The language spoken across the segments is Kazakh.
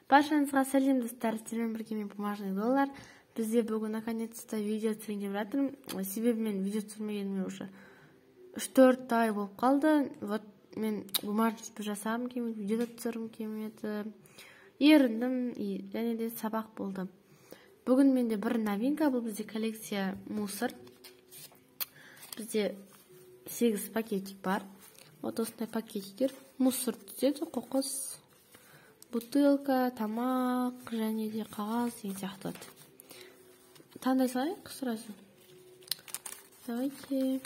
Баршаңызға сәлем достар, сіздермен бірге мен Бумажный доллар. Бізде бүгін наконец-то видео түсірейін деп жатырмын. Себебі мен видео түсірмегеніме уже 3-4 ай болып қалды. Вот мен бумажный жасағым келмеді, видео түсіргім келмеді. Еріндім және де сабақ болды. Бүгін менде бір новинка, бұл бізде коллекция мусор. Бізде 8 пакетик бар. Вот осындай пакетиктер. Мусор түседі, қоқыс, бутылка, тамақ және де қағаз деген сияқты. Таңдай салайық сразу. Давайте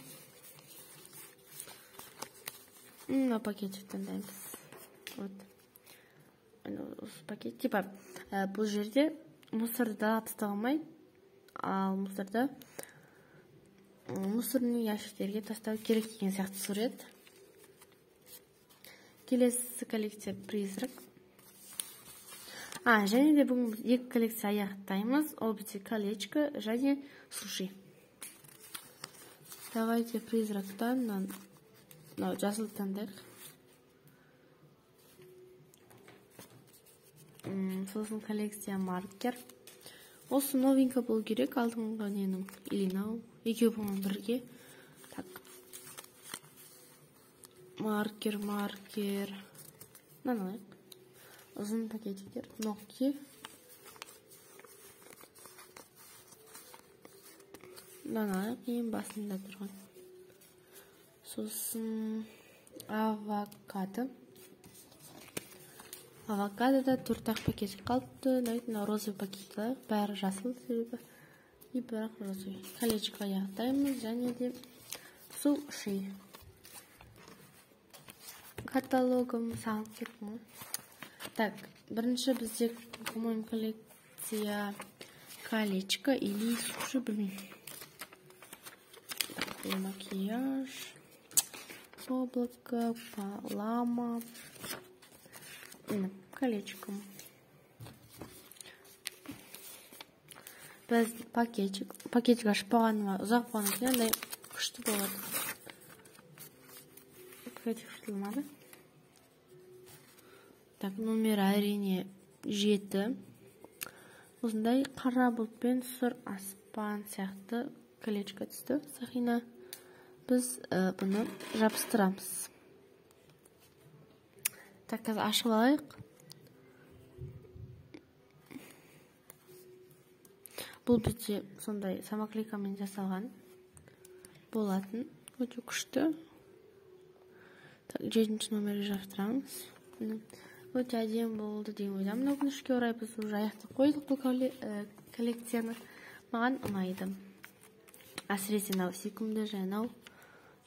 мына пакетик таңдаймыз. Вот. Осы пакет типа бұл жерде мусорды далаға тастауға болмайды, ал мусорды мусорный ящиктерге тастау керек деген сияқты сурет. Келесі коллекция призрак. Және де бүгін екі коллекция аяқтаймыз. Ол бізде колечко және суши. Давайте призрактан мынау жасыл таңдайық. Сосын коллекция маркер. Осы новинка болу керек, алдыңғы ненің или мынау екеуі по-моему бірге. Так. Маркер. Мынаны алайық. Ұзын пакетиктер. Ногти. Мынаны алайық, ең басында тұрған. Сосын авокадо. Авокадода 4-ақ пакетик қалыпты. Давайте мына розовый пакет алайық. Бәрі жасыл себебі. И бірақ розовый. Колечко аяқтаймыз және де суши. Каталогым сағынып кеттім ғой. Так, бірінші бізде, по-моему, коллекция колечко или суши, білмеймін. Макияж, облако, лама. Колечко. Біз пакетик. Пакетик ашпағаныма ұзақ болғаннан кейін андай күшті болады. Пакетик ашылмады. Так, номер әрине 7. Осындай қара бұлтпен сұр аспан сияқты колечко түсті. Сақина. Біз бұны жабыстырамыз. Так, қазір ашып алайық. Бұл бізде сондай самоклейкамен жасалған болатын. Өте күшті. Так, 7-ші номерге жабыстырамыз. Өте әдемі болды деген ойдамын. Өкінішке орай біз уже аяқтап қойдық бұл коллекцияны. Маған ұнайды. Әсіресе мынау сүйкімді және мынау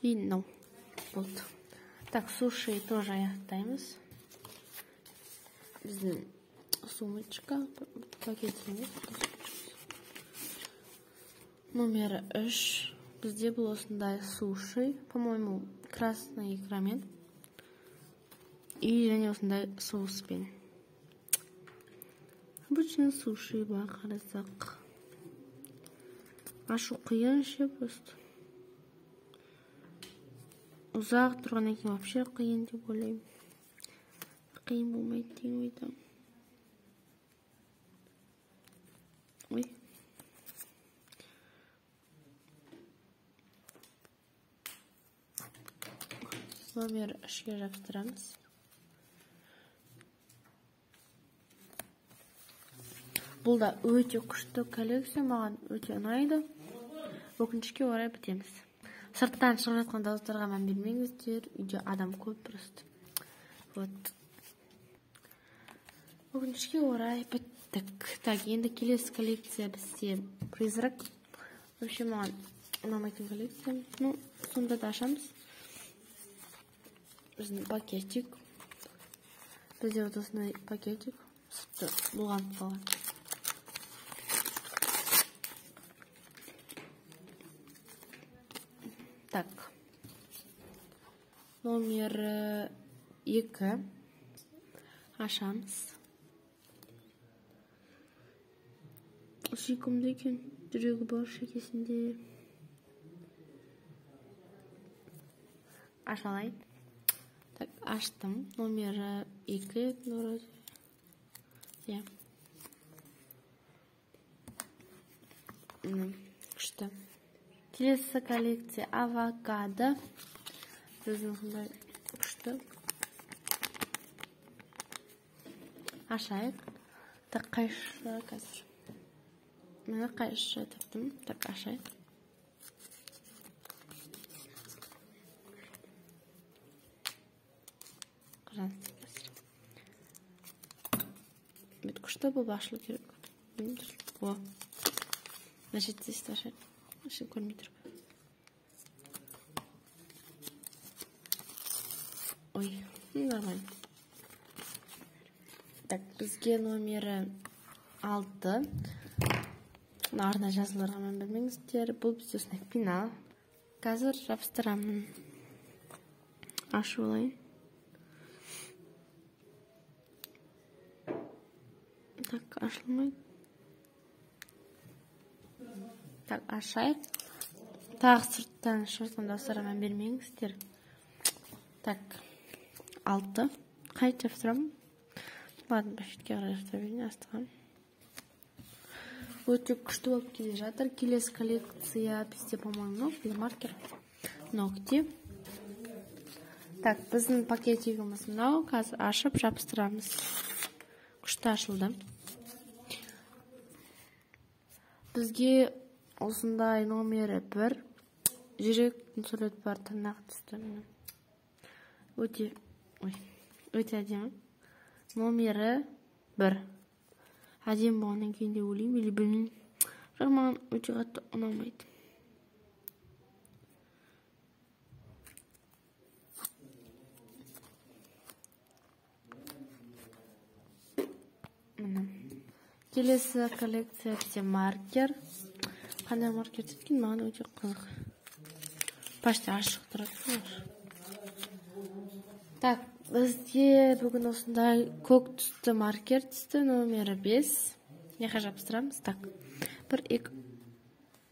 и мынау болды. Так, суши тоже аяқтаймыз. Біздің сумочка, пакет емес. Номер 3. Бізде бұл осындай суши, по-моему, красный икрамен. И және осындай соуспен. Обычный суши бар, қарасақ. Ашу қиын ше просто. Ұзақ тұрғаннан кейін вообще қиын деп ойлаймын. Қиын болмайды деген ойдамын. Ой. Номер 3-ге жабыстырамыз. Бұл да өте күшті коллекция, маған өте ұнайды. Өкінішке орай бітеміз. Сырттан шығып жатқан дауыстарға мән бермеңіздер, үйде адам көп просто. Вот. Өкінішке орай біттік. Так, енді келесі коллекция бізде призрак. Вообще маған ұнамайтын коллекция. Ну, сонда да ашамыз. Біздің пакетик. Бізде вот осындай пакетик. Сырты бұлғанып қалған. Так, номер 2 ашамыз. Сүйкімді екен, жүрегі бар шекесінде. Аша алайын. Так, аштым. Номер 2 вроде. Иә. Күшті. Келесі коллекция авокадо. Біздің сондай күшті. Ашайық. Так, қайшы қазір. Міне қайшы таптым. Так, ашайық. Қараңыз. Бүт күшті болып ашылу керек. О. Мына жерде ашайық. Ешкім көрмей тұр. Ой, нормально. Так, бізге номері 6. Арна жазыларға мән бермеңіздер. Бұл бізде осындай пенал. Қазір жабыстырамын. Ашып алайын. Так, ашылмайды. Так, ашайық. Тағы сырттан шығып дауыстарға мән бермеңіздер. Так, 6. Қайта жабыстырамын. Ладно, башетке қарай жабыстыра берейін, астыға. Өте күшті болып келе жатыр. Келесі коллекция бізде, по-моему, маркер. Ногти. Так, біздің пакетигіміз мынау. Қазір ашып жабыстырамыз. Күшті ашылды. Бізге осындай номері 1 жүректің суреті бар тырнақ түсті. Өте, ой, өте әдемі. Номері 1. Әдемі болғаннан кейін де ойлаймын, или білмеймін. Бірақ маған өте қатты ұнамайды. Міне. Келесі коллекция бізде маркер. Қандай маркер екен, маған өте қызық. Почти ашық тұрады. Так, бізде бүгін осындай көк түсті маркер түсті, номері 5. Неге жабыстырамыз? Так, 1, 2,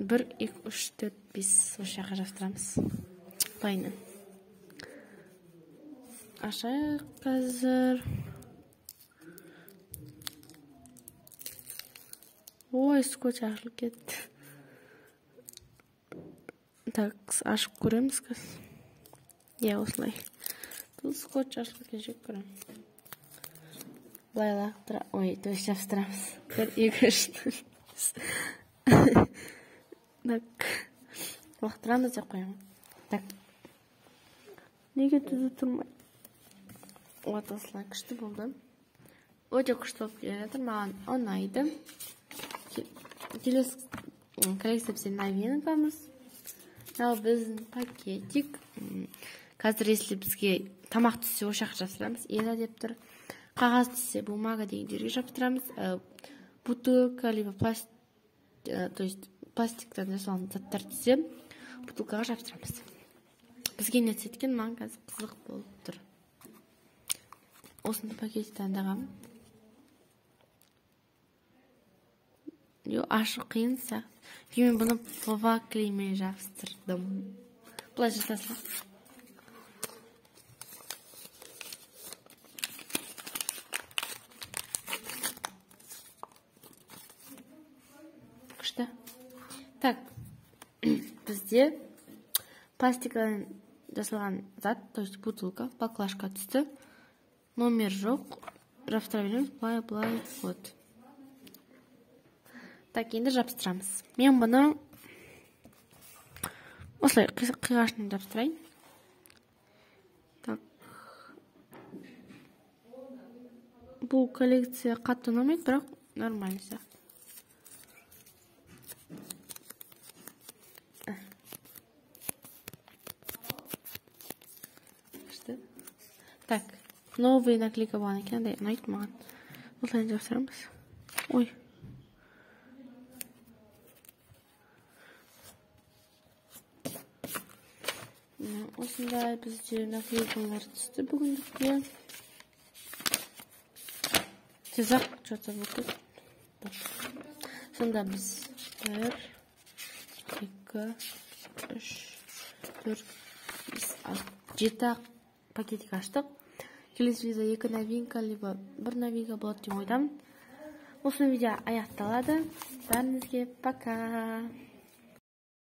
1, 2, 3, 4, 5. Осы жаққа жабыстырамыз. Былайынан. Ашайық қазір. Ой, скотч ашылып кетті. Так, ашып көреміз қазір. Иә, осылай. Бұл скотч ашылып кеткен, жек көремін. Былай лақтыра, ой, то есть жабыстырамыз. 1, 2, 3, 4, 5. Так, лақтырамыз деп қоямын. Так. Неге түзу тұрмай? Вот осылай күшті болды. Өте күшті болып келе жатыр, маған ұнайды. Келесі коллекция бізде новинкамыз. Мынау біздің пакетик. Қазір если бізге тамақ түссе, осы жаққа жабыстырамыз. Еда деп тұр. Қағаз түссе, бумага деген жерге жабыстырамыз. Бутылка, либо пластик, то есть пластиктан жасалған заттар түссе, бутылкаға жабыстырамыз. Бізге не түседі екен, маған қазір қызық болып тұр. Осындай пакетик таңдағанмын. Ашу қиын сияқты. Мен бұны ПВА клеймен жабыстырдым. Былай жасасам. Күшті. Так, бізде пластикадан жасалған зат, то есть бутылка, баклажка түсті. Номер жоқ. Жабыстыра береміз. Былай, былай, вот. Так, енді жабыстырамыз. Мен бұны осылай қиғашын жабыстырайын. Так. Бұл коллекция қатты ұнамайды, бірақ нормально сияқты. Күшті. Так, новый наклейка болған екен, андай ұнайды маған. Осылай жабыстырамыз. Ой. Осындай бізде наклейкалар түсті бүгіндікке. Тез-ақ что-то болып кетті. Сонда біз 1, 2, 3, 4, 5, 6, 7 пакетик аштық. Келесі видеода 2 новинка, либо 1 новинка болады деп ойдамын. Осымен видео аяқталады. Бәріңізге пока.